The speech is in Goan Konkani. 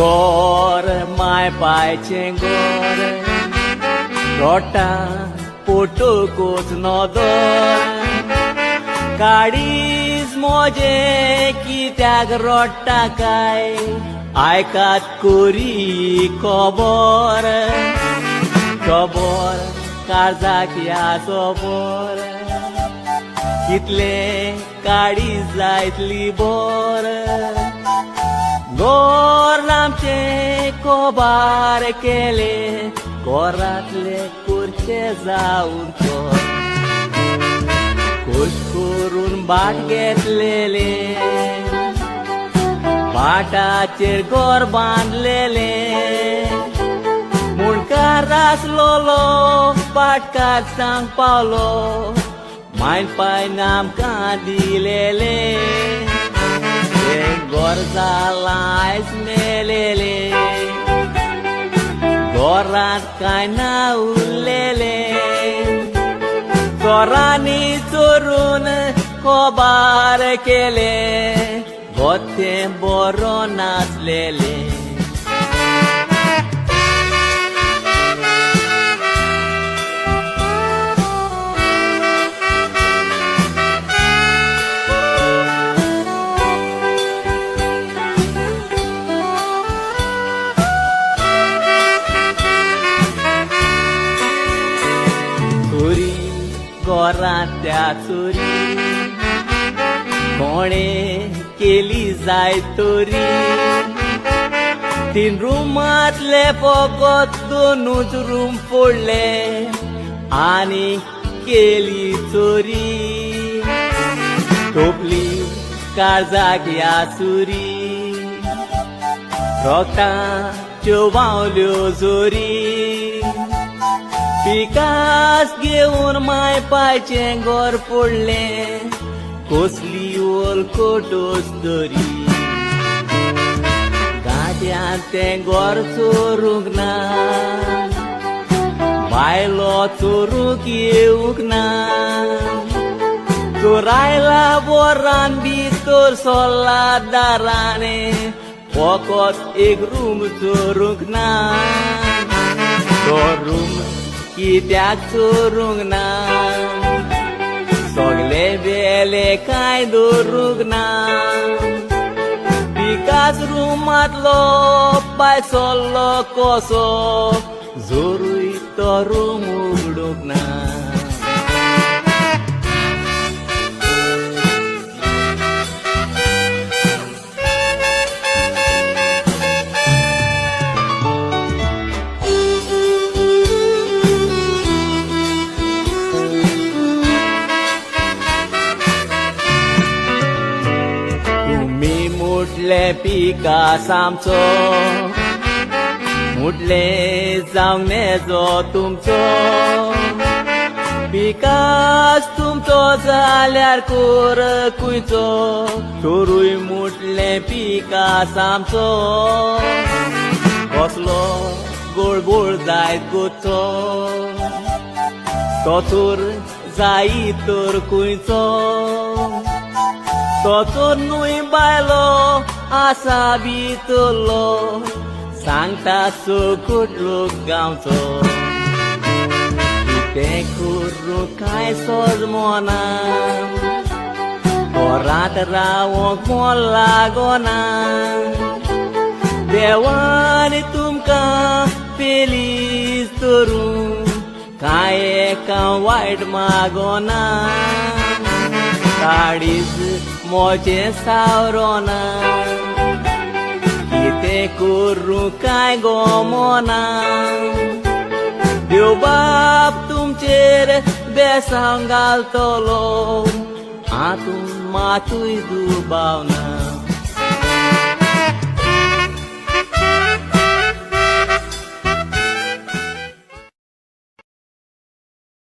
गोर माय पायचें गोर रोटा पोटोकूच नदर काडीज मोजें कित्याक रोडटा काय आयकात कोरी खबर खबर काळजाक ह्या खबर कितलें काडीज जायतली बर गोर आमचें कोबार केलें गोरांतले कुर्चे जावन चोर खोश करून बाट घेतलेले बाटाचेर गोर बांदलेले मुणकार आसलोलो पाटकार सांग पावलो मायन पायन आमकां दिलेले तें गोर जालां आयज मेलेले गोरांत कांय ना उरलेले चोरांनी चोरून कोबार केले गोतें बरो नासलेले. चोरी गोरांत त्या चोरी कोणे केली जाय तोरी तीन रुमांतले फकत दोनूच रूम फोडले आनी केली चोरी टोपली काळजाक ह्या सुरी रोगटाच्यो व्हांवल्यो जोरी पिकास घेवन माय पायचें गोर फोडलें कसली ओलकोटोस दरी गांठ्यान तें गोर चोरूंक ना बायलो चोरूंक येवंक ना चोरायला बोरान भितर सरला दाराने फकत एक रूम चोरूंक ना तो रूम कित्याक चोरूंक ना सगले बेले कांय दवरूंक ना पिकास रुमांतलो पाय सरलो कसो जोरूय तो रूम उगडूंक ना. तुमी मुटले पिकास आमचो मुटले जावंक नेजो तुमचो पिकास तुमचो जाल्यार कोर खुंयचो चोरूय मुटले पिकास आमचो कसलो गोळगोळ जायत गोचो तो चोर जायी तर खुंयचो तो चोर न्हय बायलो आसा भितरलो सांगता सकट लोक गांवचो कितें करूं कांय सजमना घरांत रावोंक मन लागना देवान तुमकां पेलीज धरून कांय एका वायट मागोना काडीज मोजें सावरोना कितें करूं कांय गोमोना देव बाप तुमचेर बेसांव घालतलो हातूंत मातूय दुबाव ना.